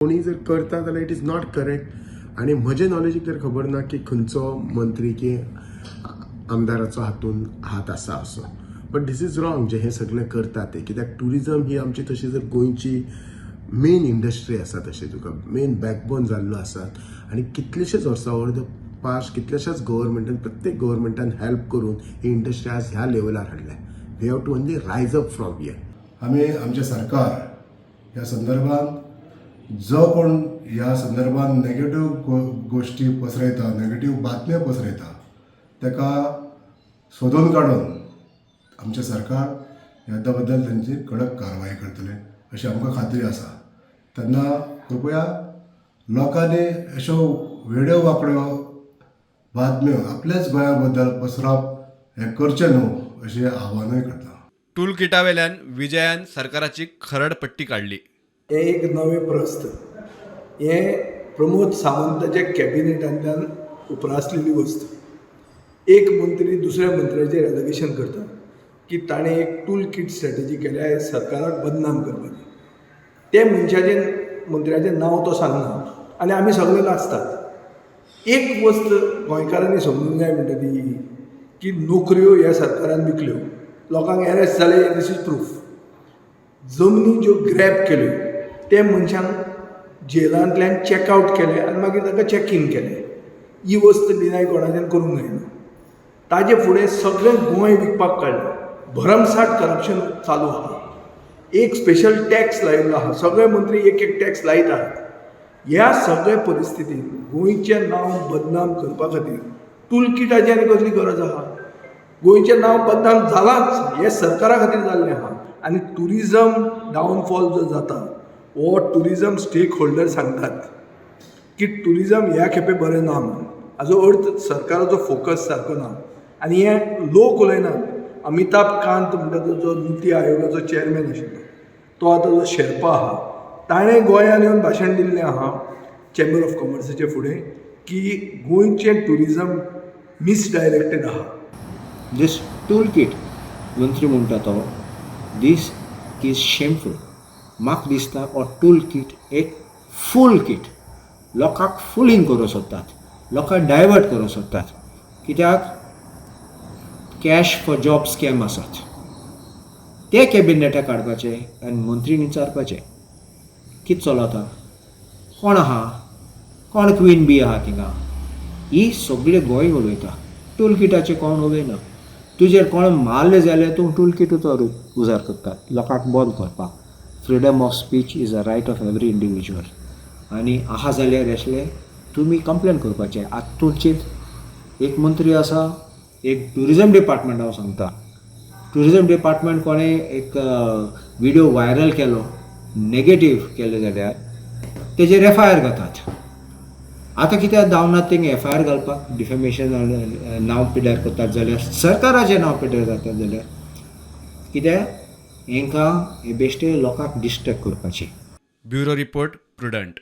कोणी जर करता जाल्यार it is not correct. आनी म्हजे नॉलेजीक तर खबर ना की खंयचो मंत्री की आमदाराचो हातून हात आसा असो, बट this is wrong जे हे सगळें करता ते, कित्याक ट्युरिजम ही आमची तशी जर गोंयची मेन इंडस्ट्री आसा, तशी तुका मेन बॅकबोन जाल्लो आसा. आनी कितलेशेच वर्सां, ओवर the past कितल्याशाच गव्हर्मेंटान, प्रत्येक गव्हर्मेंटान हेल्प करून ही इंडस्ट्री आज ह्या लेवलार हाडल्या. We have to only rise up from here. आमी आमचें सरकार ह्या संदर्भात, जो कोण ह्या संदर्भात नेगेटीव गोश्टी पसरयता, नेगेटीव बातम्यो पसरयता, ताका सोदून काडून आमचें सरकार ह्या बद्दल तेंची कडक कारवाय करतलें अशी आमकां खात्री आसा. तेन्ना कृपया लोकांनी अश्यो वेड्यो वांकड्यो बातम्यो आपल्याच गोंया बद्दल पसरप हें करचें न्हू अशें आव्हानूय करता. टूल किटावेल्यान विजयान सरकाराची खरड पट्टी काडली. हें एक नवें प्रस्न. हें प्रमोद सावंताच्या कॅबिनेटांतल्यान उप्रासलेली वस्त. एक मंत्री दुसऱ्या मंत्र्याचेर एलिगेशन करता की ताणें एक टूल कीट स्ट्रॅटेजी केल्या हे सरकाराक बदनाम करपाची. ते मनशाचें, मंत्र्याचें नांव तो सांगना आनी आमी सगळे नाचतात. एक वस्त गोंयकारांनी समजूंक जाय म्हणटा ती की नोकऱ्यो ह्या सरकारान विकल्यो, लोकांक एरेस्ट जाले, this is proof. जमनी ज्यो ग्रॅब केल्यो ते मनशांक जेलांतल्यान चॅकआवट केले आनी मागीर तांकां चॅक इन केलें. ही वस्त डिनाय कोणाच्यान करूंक जायना. ताजे फुडें सगळें गोंय विकपाक काडलें. भरमसाठ करप्शन चालू आहा. एक स्पेशल टॅक्स लायिल्लो आहा. सगळे मंत्री एक एक टॅक्स लायत आहात. ह्या सगळ्या परिस्थितीन गोंयचें नांव बदनाम करपा खातीर टूलकिटाची आनी कसली गरज आहा? गोंयचें नांव बदनाम जालांच, हें सरकारा खातीर जाल्लें आहा. आनी ट्युरिजम डावनफॉल जो जाता हो ट्युरिजम स्टेक होल्डर सांगतात की ट्युरिजम ह्या खेपे बरें ना म्हणून. हाजो अर्थ सरकाराचो फोकस सारको ना आनी हे लोक उलयनात. अमिताभ कांत म्हणटा तो जो निती आयोगाचो चेअरमॅन आशिल्लो, तो आतां जो शेर्पा आहा, ताणें गोंयांत येवन भाशण दिल्लें आहा चेंबर ऑफ कॉमर्साचे फुडें की गोंयचें ट्युरिजम मिसडायरेक्टेड आहा. दीस टूल किट मंत्री म्हणटा तो, this is shameful. म्हाका दिसता हो टूल किट एक फूल किट. लोकांक फुलींग करूंक सोदतात, लोकांक डायवर्ट करूंक सोदतात, कित्याक कॅश फॉर जॉब स्कॅम आसात ते कॅबिनेटा काडपाचे आनी मंत्रीन विचारपाचे, कितें चलता, कोण आहा, कोण क्वीन बी आहा थिंगा. ही सगळे गोंय उलयता. टूल किटाचें कोण उलयना. तुजेर कोण मारले जाल्यार तूं टूल किटूचो उजार करतात लोकांक बंद करपाक. Freedom of speech is a right of every individual. आनी आहा जाल्यार असले तुमी कंप्लेन करपाचें. आतां तुमची एक मंत्री आसा, एक ट्युरिजम डिपार्टमेंट. हांव सांगता, ट्युरिजम डिपार्टमेंट कोणें एक विडियो व्हायरल केलो, नेगेटीव केले जाल्यार तेजेर एफआयआर घातात. आतां कित्याक धांवनात तेंगे एफआयआर घालपाक? डिफेमेशन, नांव पिड्ड्यार करतात जाल्यार, सरकाराचें नांव पिड्ड्यार जातात जाल्यार. कित्याक हेंकां हे बेश्टे लोकांक डिस्ट्रेक्ट करपाचें. Bureau report, Prudent.